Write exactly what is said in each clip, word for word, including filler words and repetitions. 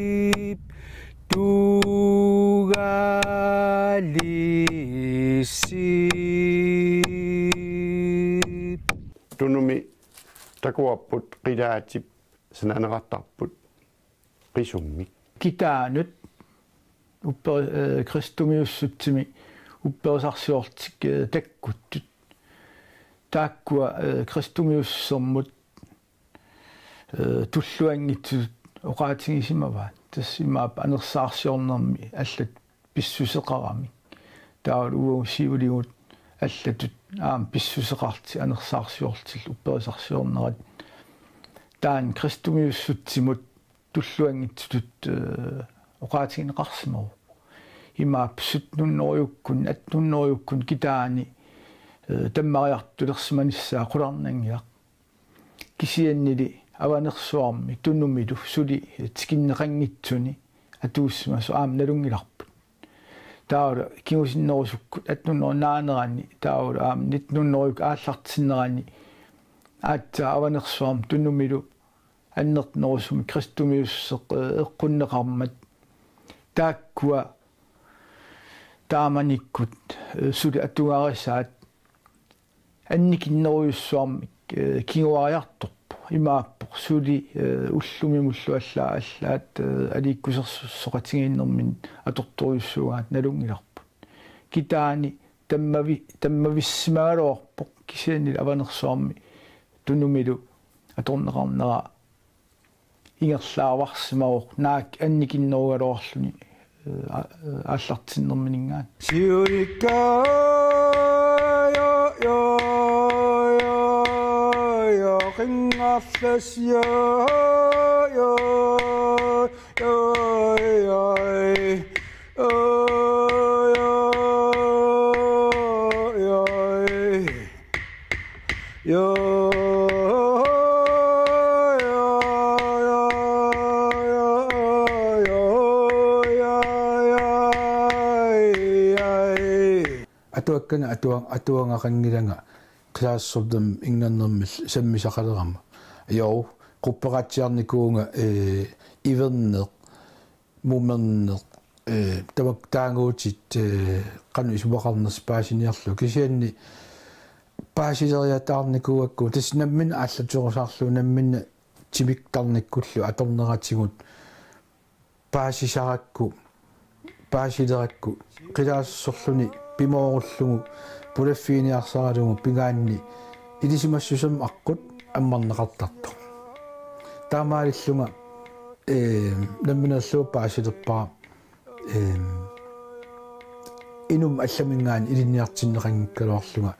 Aversip tugalissip. Tunumi takuarput qilaatip sananeqartarput qisummik. Kitaanut upperi-, eh, kristumiussutsimi upperisarsiortik, eh, takkuttut. Taakkua, eh, kristumiussermut, eh, tulluanngitsutut oqaatigisimavaat. Tassa imaappoq anersaarsiornermi allat pissuseqaramik. Taavalu uagut siuligut allatut aamma pissuseqarlutik anersaarsiorlutik upperisarsiornerat. Taanna kristumiussutsimut tulluanngitsutut, eh, oqaatigineqarsimavoq. Imaappoq sytten hundredekkut, atten hundredekkut kitaani, eh, tammariartulersimanissaa qularnanngilaq. Kisiannili Avanersuarmi Tunumilu suli tikinneqanngitsuni atuussimasoq aamma nalunngilarput. Taavalu kingusinnerusukkut atten hundrede naanerani, taavalu aamma nitten hundrede aallartinnerani aatsaat Avanersuarmi Tunumilu annertunerusumik kristumiusseq, eh, eqqunneqarmat, taakkua taamanikkut, eh, suli atugarisaat annikinnerujussuarmik, eh, kinguariartorpoq. Imaappoq suli, eh, ullumimullu allaat, allaat, eh, aliikkusersuisoqatigiinnermini atortorujussuugaat nalunngilarput. Kitaani tammavi-, tammavissimagaluarpoq, kisiannili Avanersuarmi Tunumilu atorneqarnera ingerlaavarsimavoq naak annikinnerugaluarluni, eh, a-, eh, aallartinnermininngaanniit. Siulikka, ja, ja, ja, ja, qinngarlas, ja, ja, ja, ja, ja, ja, ja. Atuakkani atua-, atuagaqanngilanga qilaassusertami ingerlanermi sammisaqalerama. Jo, quppeqaatsiarnikuuvunga, eh, iverneq, mumerneq, eh, tamakku taaguutit, eh, qanoq isumaqarnersoq paasiniarlugu. Kisianni paasileriataarnikuugakku tassa nammineq aallaterusaarlugu nammineq timiktarnikkullu atorneratigut paasisarakku, paasilerakku, qilaassuserluni pimoorullugu, pulaffiginiarsaralugu pingaanni ilisimassusermik aqqut ammarneqartartoq. Taamaalillunga, eh, namminerlu paasilerpara, eh, inummut allaminngaanniit ilinniartinneqanngikkaluarlunga,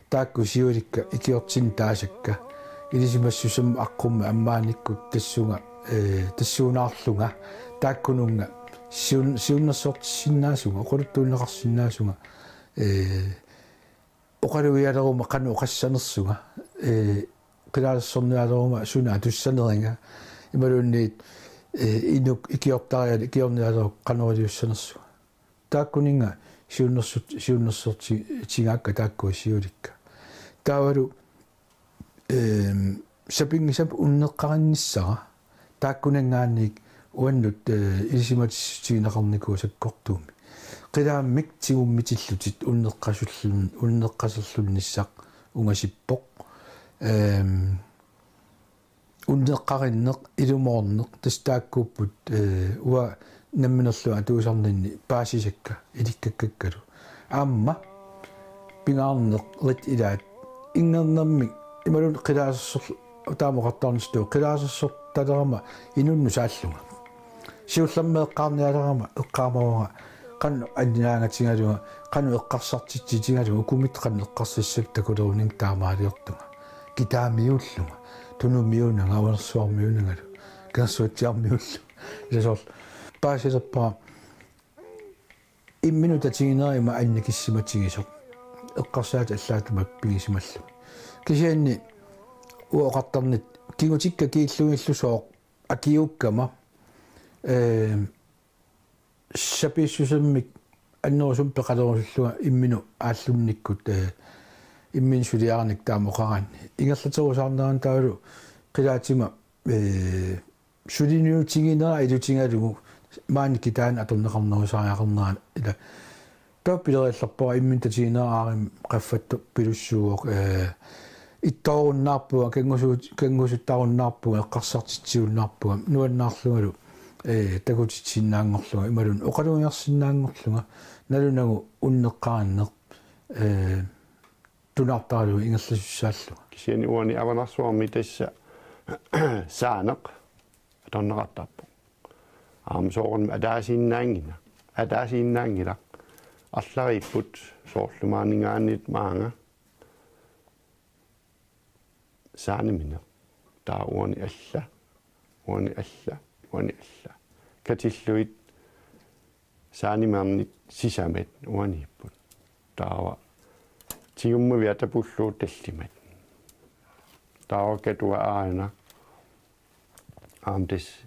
taakku siulikka ikiortinneq taasakka ilisimassusermik aqqummi ammaanikkut tassunga, eh, tassuunaarlunga, taakkununnga siun-, siunnersortissinnaasunga, oqaluttuunneqarsinnaasunga, eh, oqalugialeruma qanoq oqassanersunga, eh, qilaassornialeruma suna atussaneriga, imaluunniit, eh, inuk ikiortarialu ikiornialeruk qanoq iliussanersunga. Taakkuninnga siunnersut-, siunnersorti-, tigaakka taakkua siulikka. Taavalu, ehm, sapinngisamik unneqqarinnissara taakkunanngaanniit uannut, eh, ilisimatissutigineqarnikuuvoq sakkortuumik. Qilaammik tigummitillutit unneqqasullun-, unneqqaserlunnissaq ungasippoq. Ehm, unneqqarinneq, ilumoorneq, tassa taakkuupput, eh, uanga namminerlu atuusarninni paasisakka, ilikkakkakkalu. Aamma, pingaarnerit ilaat, ingerlanermik, imaluunniit qilaasersorl-, taama oqartarnissaq, qilaasersortalerama inunnut saallunga. Siullermik eqqaanialerama, eqqaamavara, qanoq annilaangatigalunga, qanoq eqqarsartitsitigalunga, ukumut qanoq eqqarsassapput takuleruninnga taamaaliortunga. Kitaamiuullunga, Tunumiuunanga, Avanersuarmiuunangalu, Kangersuatsiarmiuullunga. Ila soorlu paasilerpara imminut tatiginera ima annikissimatigisoq. Eqqarsaatit allaat tamakku pigisimallugit. Kisianni uanga oqartarnit kingutikka kiillugillusooq akiuukkama, eh, sapiissusermik annerusumik peqalerusullunga imminut aallunnikkut, eh, imminut suliaraanni taama oqaraanni. Ingerlaterusaarnerani taavalu qilaatima, ee, suliniutiginera ilutigalugu maani kitaani atorneqarnerusariaqarnerani ila. Taava pileriallarpara imminut tatiginera aarimmi qaffattoq pilussuuvoq, ee, ittoorunnaarpunga, kanngusuut-, kanngusuttaarunnaarpunga, eqqarsartitsiunnaarpunga, nuannaarlungalu, ee, takutitsisinnaanngorlunga, imaluunniit oqalugiarsinnaanngorlunga, nalunagu unneqqarinneq, ee, tunaartaralugu ingerlasussaallunga. Kisianni uani Avanersuarmi tassa Saaneq atorneqartarpoq. Aamma soorunami ataasiinnaanngilaq. Ataasiinnaanngilaq. Arlariipput soorlu maaniinngaanniit maanga. Saanimineq. Taava uani alla. Uani alla. Uani alla. Katillugit saanimaarnit sisamat uaniipput. Taava tigummaviat tapullugu tallimat. Taava katua aana. Aamma tassa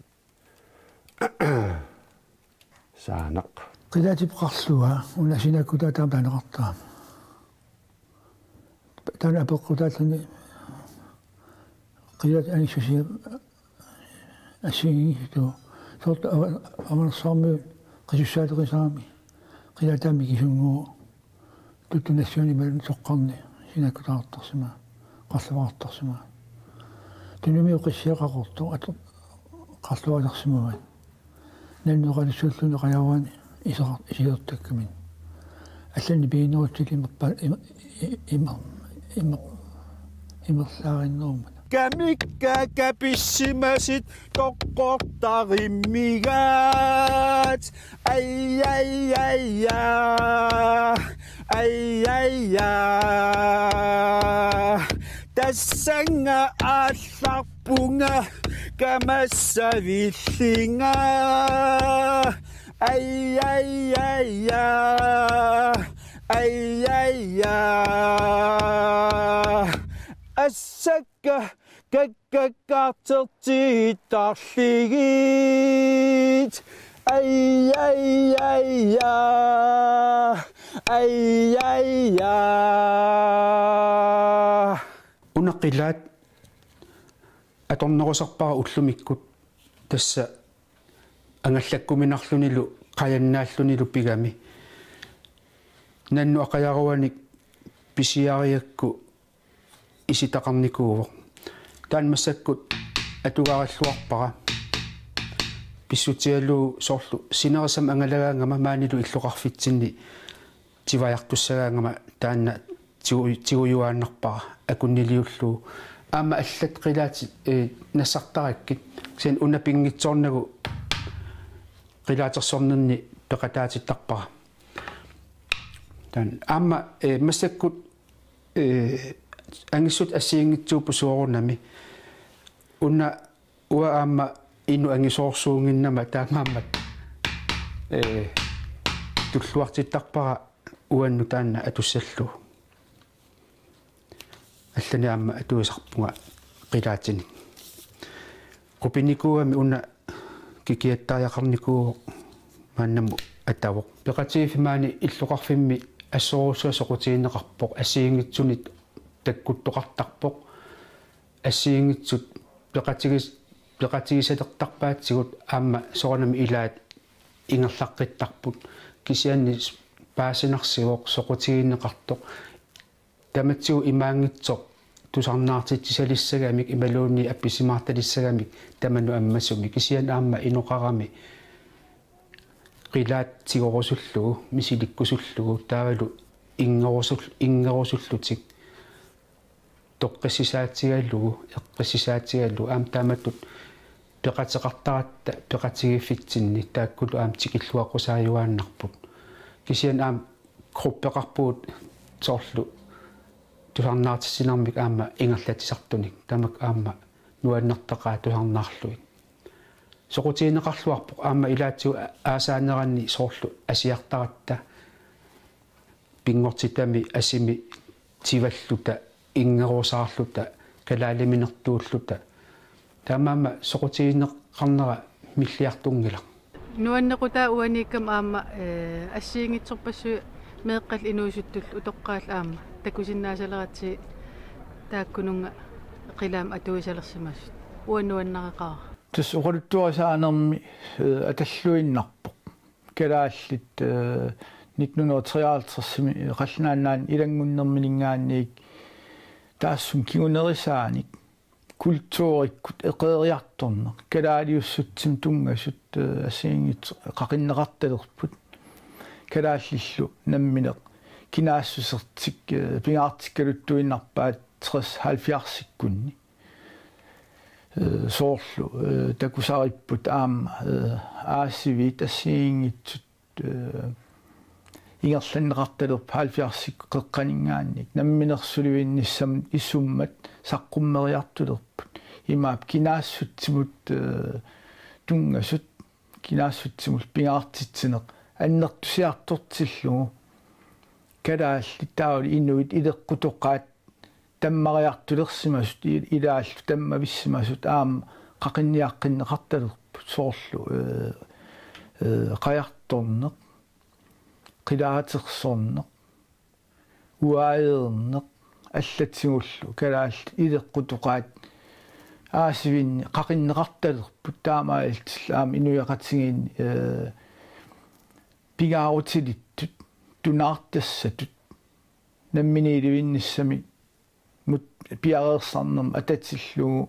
Saaneq. Qilaatip qarlua, una Sinakkutaa taama taaneqartarami. Taanna apeqqutaalluni qilaat angissusia assigiinngitsut. Soorlu Ava-, Avanersuarmiut qisussaaleqisarami. Qilaat taama mikisunnguuvoq. Tuttunassiunik imaluunniit soqqarni Sinakkutaartarsimasoq, qarluartarsimasoq. Tunumi oqissiaq qaqortoq atu-, qarluartarsimasoq. Nannukalussuulluni qajaruani iseqa-, isertakkamin. Allanik piginerutsillu imerpa-, im-, i-, imer-, imer-, imerlaarinnerummat. Kamikka kapissimasut toqqortarimmigaat. Ai, ai, ai, ja. Ai, ai, ja. Tassannga aallarpunga kamassavillinga. Ai, ai, ai, ja. Ai, ai, ja. Assakka kakkakkaartertiittarligit. Ai, ai, ai, ja. Ai, ai, ja. Una qilaat atornerusarpara ullumikkut tassa angallakkuminarlunilu qajannaallunilu pigami. Nannut aqajaruanik pisiarigakku isitaqarnikuuvoq. Taanna massakkut atugarilluarpara. Pissutigalugu soorlu sinerissamik angalagaangama maanilu illoqarfitsinni tivajartussagaangama taanna tigu-, tigujuaannarpara akunniliullugu. Aamma allat qilaatit, ee, nassartarakkit. Kisianni una pinngitsoornagu qilaatersorninni peqataatittarpara. Taanna aamma, ee, massakkut, ee, angissut assigiinngitsuupput soorunami. Una uanga aamma inuk angisoorsuunnginnama taamaammat, ee, tulluartittarpara uannut taanna atussallugu. Allanik aamma atuisarpunga qilaatinik. Qupinikuugami una kikiattariaqarnikuuvoq maannamut atavoq. Peqatigiiffik maani illoqarfimmi assorujussuaq soqutigineqarpoq, assigiinngitsunik takkuttoqartarpoq. Assigiinngitsut peqatigis-, peqatigisalertarpaatsigut aamma soorunami ilaat ingerlaqqittarput. Kisianni s-, paasinarsivoq soqutigineqartoq. Tamatigut imaanngitsoq tusarnaartitsisalissagamik imaluunniit appisimaartalissagamik tamanut ammasumik. Kisianni aamma inoqarami qilaat tigorusullugu, misilikkusullugu, taavalu inngerusul-, inngerusullutik. Toqqissisaatigalugu, eqqissisaatigalugu, aamma taamatut peqateqartaratta peqatigiiffitsinni taakkulu aamma tikilluaqqusaajuaannarput. Kisianni aamma gruppeqarpugut soorlu tusarnaartitsinermik aamma ingerlatsisartunik, tamakku aamma nuannertaqaat tusarnaarlugit. Soqutigineqarluarpoq aamma ilaatigut a-, aasaaneranni soorlu asiartaratta. Pinngortitami asimi tivalluta, inngerusaarluta, kalaaliminertuulluta. Taamaammat soqutigineqarnera milliartunngilaq. Nuannequtaa uaniikkama aamma, ee, assigiinngitsorpassuit Meeqqat inuusuttut utoqqaat aamma takusinnaasaleratsigit taakkununnga qilaamik atuisalersimasut. Uanga nuannareqaara. Tassa oqaluttuarisaanermi, eh, atalluinnarpoq. Kalaallit, eh, nitten hundrede og treoghalvtredsimi Qallunaat Nunaanni ilanngunnerminngaanniit taassuma kingunerisaanik kulturikkut eqeeriartorneq, kalaaliussutsimut tunngasut, eh, assigiinngitsut qaqinneqartalerput. Kalaallillu nammineq kinaassusertik, eh, pingaartikkaluttuinnarpaat tres halvfjerdsikkunni. Eh, soorlu, eh, takusaripput aamma, eh, aasiviit assigiinngitsut, eh, ingerlanneqartalerput halvfjerdsikkut qeqqaninngaanniit. Namminersulivinnissamut isummat saqqummeriartulerput. Imaappoq kinaassutsimut, eh, tunngasut, kinaassutsimut pingaartitsineq annertusiartortillugu. Kalaallit taavalu inuit ileqqutoqaat tammariartulersimasut i-, ilaallu tammavissimasut aamma qaqinniaqqinneqartalerput soorlu, eh, eh, qajartorneq, qilaatersorneq, uaajeerneq, allatigullu kalaallit ileqqutoqaat aasivinni qaqinneqartalerput taamaalillutillu aamma inuiaqatigiinni, eh, pingaarutilittut, tunaartassatut, namminiilivinnissamut piareersarnermut atatillugu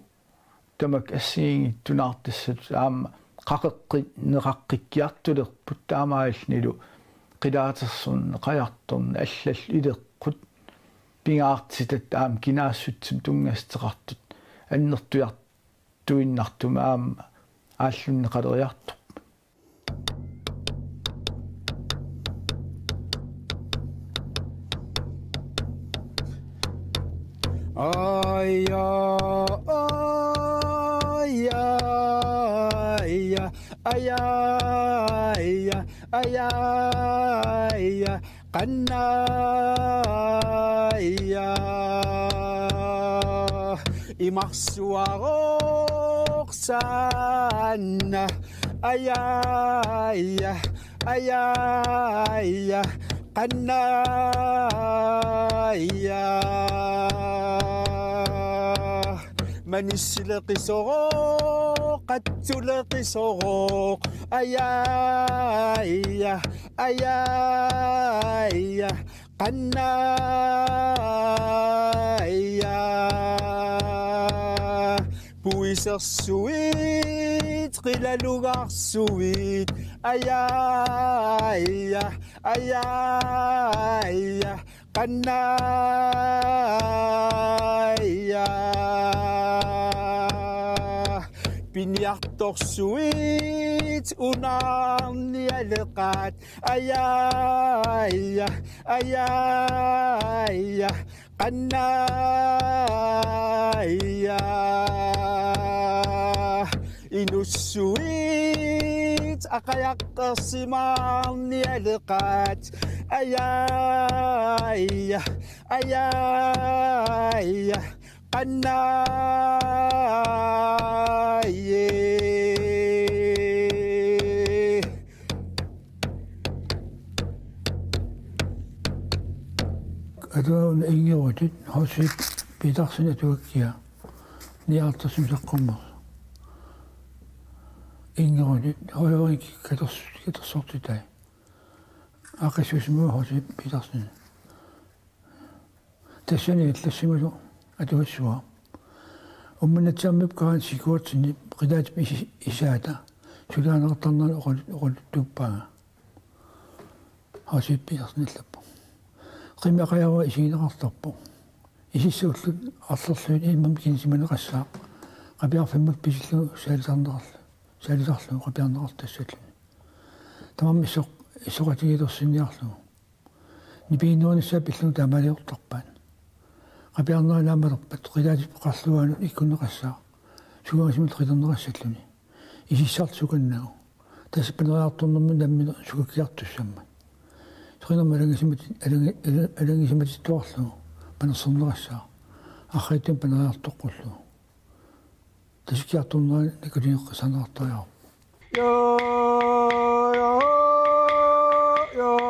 tamakku assigiinngitsut tunaartassatut aamma qaqeqqinneqaqqikkiartulerput taamaalillunilu qilaatersorneq, qajartorneq, allallu ileqqut pingaartitat aamma kinaassutsimut tunngasoqartut annertusiartuinnartumik aamma aallunneqaleriartorput. Aja, aja, aja, aja, aja, aja, aja, qannaija. Imarsuarooq saanna. Aja, aja, aja, aja, qannaija. Manissileqisorooq, qatsuleqisorooq. Aja, aja, aja, aja, qannaija. Puisersuit, qilalugarsuit. Aja, aja, aja, aja, qannaija. Piniartorsuit, unaarnialeqaat. Aja, aja, aja, aja, qannaija. Inussuit, aqajaqqersimaarnialeqaat. Aja, aja, aja, aja, qannaija. Atuagaq una Ingerutit, H C Petersen atuakkiaa, nioghalvtredsimi saqqummersoq. Ingerutit, højrevingki katers-, katersortitai. Aaqqissuussimagaa H C Petersen. Tassani allassimasoq atugassuaq. Ummannatsiarmiup Karen Sigurdsenip qilaatip isi-, isaata suliarineqartarnera oqal-, oqaluttuuppaanga. H C Petersen allappoq. Qimmaqajaruaq isigineqartarpoq. Isissat ullut arlerlugit immami kinisimaneqassaaq. Qapiarfimmut pisillugu saalisarneqarlu-, saalisarlugu qapiarneqartussalluni. Tamarmik issoq-, issoqatigiilersinniarlugu. Nipiginnerunissaa pillugu taamaaliortarpaat. Qapiarnera naammalerpat qilaatip qarluaanut ikkunneqassaaq. Sukangasumik qilerneqassalluni. Isissarlu sukannagu. Tassa paneriartornermut nammineq sukakkiartussammat. Soqinermi alanngisimati-, alanngi-, ala-, alanngisimatitsiarlugu panerserneqassaaq. Arraattumik paneriartoqqullugu. Tasikkiartornerani nakuligeqqissaarneqartariaqarpoq. Joo, joo, joo.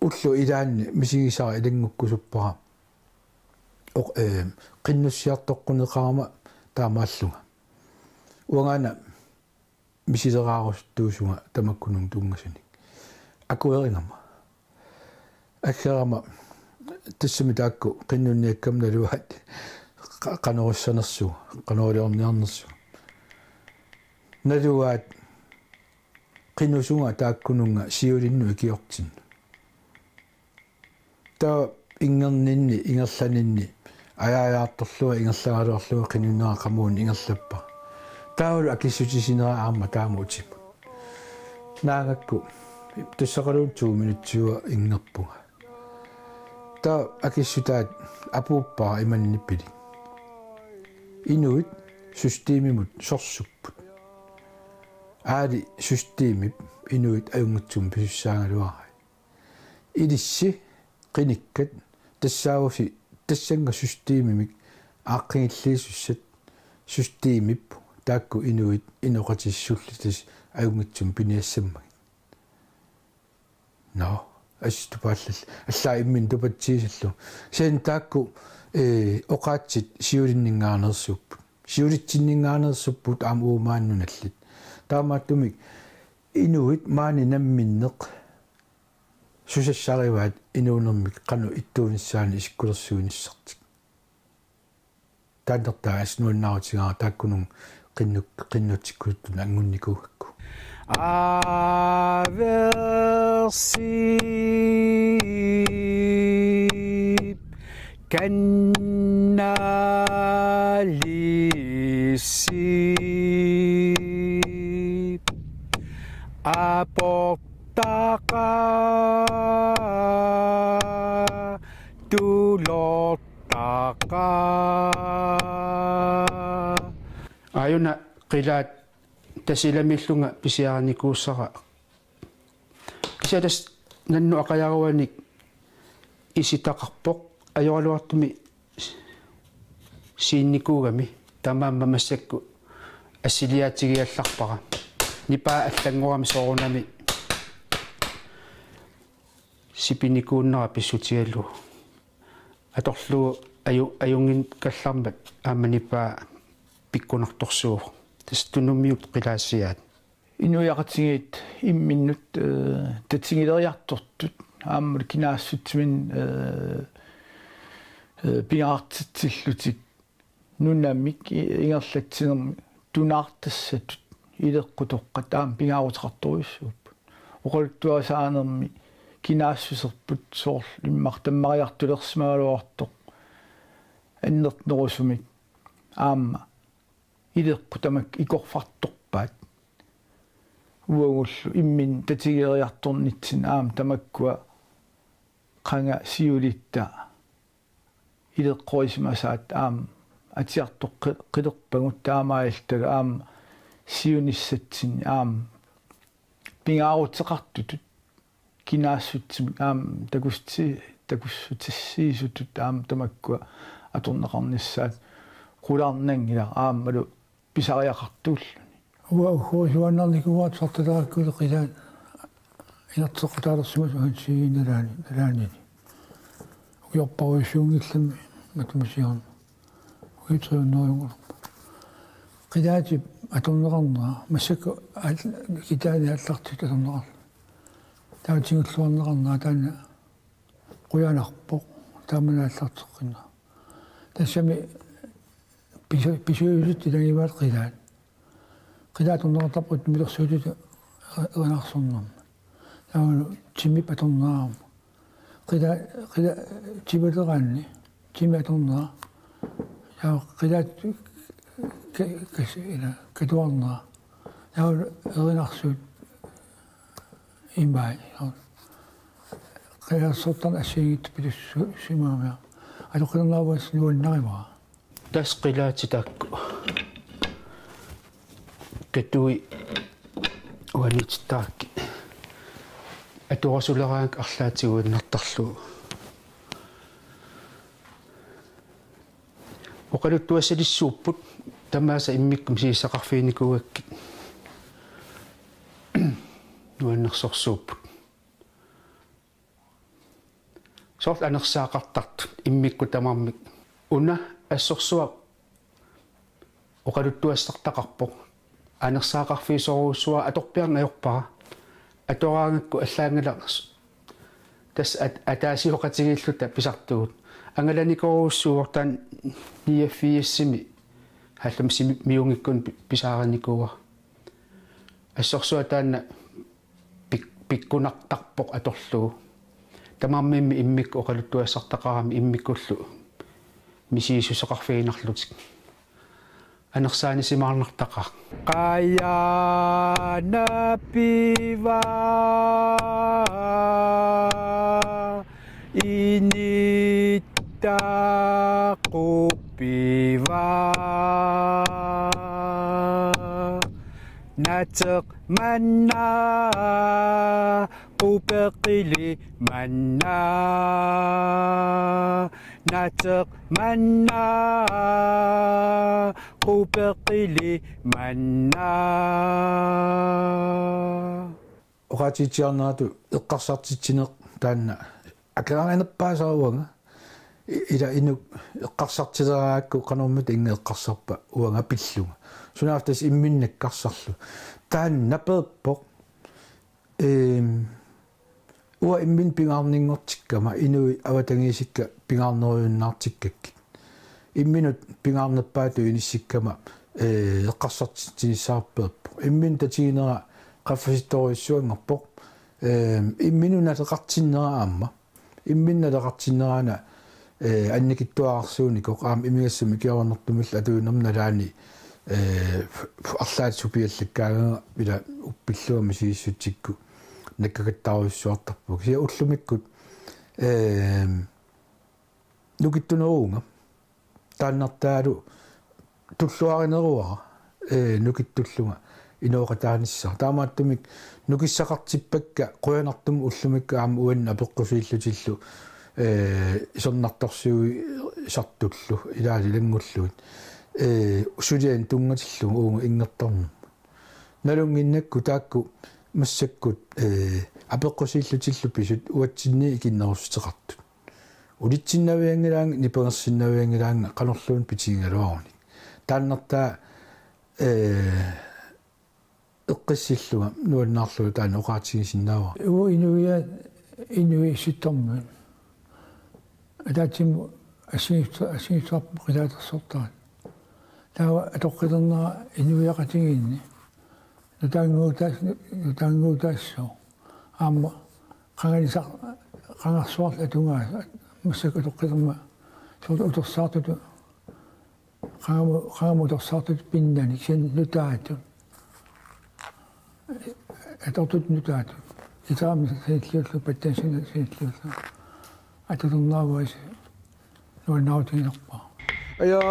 Ullut ilaanni misigisara ilanngukkusuppara. Oq-, ee, qinnussiartoqquneqarama taamaallunga. Uangaana misileraarusuttoosunga tamakkununnga tunngasunik. Akuerigama. Aggerama tassami taakku qinnunniakkama naluaat qa-, qanorussanersugut, qanoriliorniarnersugut. Naluaat qinusunga taakkununnga siulinnut ikiortinnut. Taava inngerninni, ingerlaninni, ajaajaartorlunga, ingerlagaluarlunga qinunnera qamuuna ingerlappara. Taavalu akissutissineraa aamma taama utimut. Naagakku, tassaqaluunniit to minutsiuvoq inngerpunga. Taava akissutaat apuuppara imanni pilik: Inuit systemimut sorsupput. Aali systemip inuit ajunngitsumik pisussaagaluarai. Ilissi qinikkat tassaavusi tassannga systemimik aaqqigilliisussat systemip taakku inuit inoqatissullutik ajunngitsumik piniassammagit. Nå, assut tupaallalluni. Allaat imminut tupatsigissallugu. Kisianni taakku, ee, oqaatsit siulinninngaanneersuupput. Siulitsinninngaanneersuupput aamma uumaannut nallit. Taamaattumik inuit maani namminneq susassarivaat inuunermik qanoq ittuunissaanik isikkulersuinissartik. Taannertaa assut nuannaarutigaara taakkununnga qinnuk-, qinnutsikkusuttut anngunnikuugakku. Aversip kannalissip aportaqa tulor taqa. Aajuna qilaat Tasiilamiillunga pisiarinikuusara. Kisianni tassa nannut aqajaruanik isitaqarpoq ajoraluartumik siinnikuugami, taamaammat massakkut assiliaatigiallarpara. Nipaa allanngorami soorunami sipinikuunnera pissutigalugu. Atorlugu aju-, ajunnginnikkallarmat aamma nipaa pikkunartorsuuvoq. Tassa Tunumiut qilaatsiaat. Inuiaqatigiit imminnut, ee, tatigileriartortut aamma kinaassutsiminnik, ee, ee, pingaartitsillutik nunamik i-, ingerlatsinermi tunaartassatut ileqqutoqqat aamma pingaaruteqartorujussuupput. Oqaluttuarisaanermi kinaassuserput soorlu immaqa tammariartulersimagaluartoq annertunerusumik aamma ileqqut tamakku ikorfartorpaat. Uagullu imminut tatigileriartornitsinni aamma tamakkua qanga siulitta ileqqorisimasaat aamma atiartoqqilerpagut, taamaalillutalu aamma siunissatsinni aamma pingaaruteqartutut kinaassutsimik aamma takussi-, takussutissiisutut aamma tamakkua atorneqarnissaat qularnanngilaq aammalu pisariaqartuulluni. Uanga ugguusuannarnikuuara tusartalerakku qilaat inerteqqutaalersimasut uhansiiginnalaani, nalaanini. Ukiorparujussuunngillat matuma siorna. Ukiut tre hundrede. Qilaatip atorneqarnera, massakkut aal-, kitaani aallartut atorneqarluni. Taava tigulluarneqarnera taanna qujanarpoq, taamani aallarteqqinnera. Tassami pisu-, pisuusut ilagivaat qilaat. Qilaat atorneqartarput milersuutitut erinarsornermut. Taavalu timip atornerarmat. Qila, qila, timateraanni, timi atornera. Ja qila, ka-, kas-, ila, katuarnera. Ja erinarsuut imai. Qilasortarneq assigiinngitsorpassuusimagamik. Atoqqilernera uanga nuannarivara. Tassa qilaat taakku. Katui uaniittarakkit. Atorasuleraangakkit arlaatigut uannartarlugu. Oqaluttuassalissuupput tamaasa immikkut misigisaqarfiginikuugakkit. Nuannersorsuupput. Soorlu anersaaqartartut immikkut tamarmik. Una assorsuaq oqaluttuassartaqarpoq. Anersaaqarfigisorujussuara atorpiarneq ajorpara. Atoraangakku allaanngilaq s-, tassa at-, ataasioqatigiilluta pisartugut. Angalanikorujussuuvoq taanna niogfirsimi halvfemsimiuunngikkunik pi-, pisaarinikuuara. Assorsuaq taanna pik-, pikkunartarpoq atorlugu. Tamarmimmi immikkut oqaluttuassartaqarami immikkullu misigissuseqarfiginarlutik. Anersaanisimaarnartaqaaq. Qajanapiva inittaqupiva. Nateq manna qupeqili manna. Nateq manna qupeqili manna. Oqaatigitsiarneratut eqqarsartitsineq taanna akeqanganerpaasara uanga. I-, ila inuk eqqarsartileraangakku qanormita inga eqqarsarpa uanga pillunga. Sunaaffa tassa imminut nakkarsarlugu. Taanna peerpoq. Ehm, uanga imminut pingaarninngortikkama inuit avatangiisikka pingaarnerujunnaartikkakkit. Imminut pingaarnerpaatut inissikkama, eh, eqqarsartitsinissara peerpoq. Imminut tatiginera qaffasittorujussuanngorpoq. Ehm, imminut naleqartinnera aamma. Imminut naleqartinneraana, eh, annikitsuararsuunikoq aamma imigassamik ikiorarnertumillu atuinerma nalaani, eh, arlaat supiallakkaangama ila uppillugami sigissutsikkut nakkakattarujussuartarpunga. Kisianni ullumikkut, eh, nukittuneruvunga. Taannartaalu tulluarineruara, ee, nukittullunga inooqataanissara. Taamaattumik nukissaqartippakka qujanartumik ullumikkut aamma uannut apeqqusiillutillu, ee, isornartorsiuisartullu, ilaat ilanngullugit. Ee, sulianik tunngatillugu uunga inngertarnermut. Nalunnginnakku taakku massakkut, ee, apeqqusiillutillu pisut uatsinni ikinnerussuteqartut. Ulitsinnavianngilaannga, nipangersinnavianngilaannga, qanorluunniit pitigigaluarunik. Taannartaa, ee, eqqissillunga nuannaarlugu taanna oqaatigisinnaavara. Uagut inuiaat inuit issittormiut. Ataatsimut assigiitsu-, assigiitsuarput qilaatersortaat. Taava atoqqilernera inuiaqatigiinni. Nutaannguutaas-, nutaannguutaassooq. Aamma qanganisar-, qangarsuarlu atugaasut massakkut atoqqilermat soorlu utersaartutut qangamu-, qangamu utersaartutut pinnanik kisianni nutaatut. Atortutut nutaatut. Itaamik sanilliullugu, pattanik sanilliullugu. Atulernerugaasi nuannaarutiginerpaaq. Ajaa,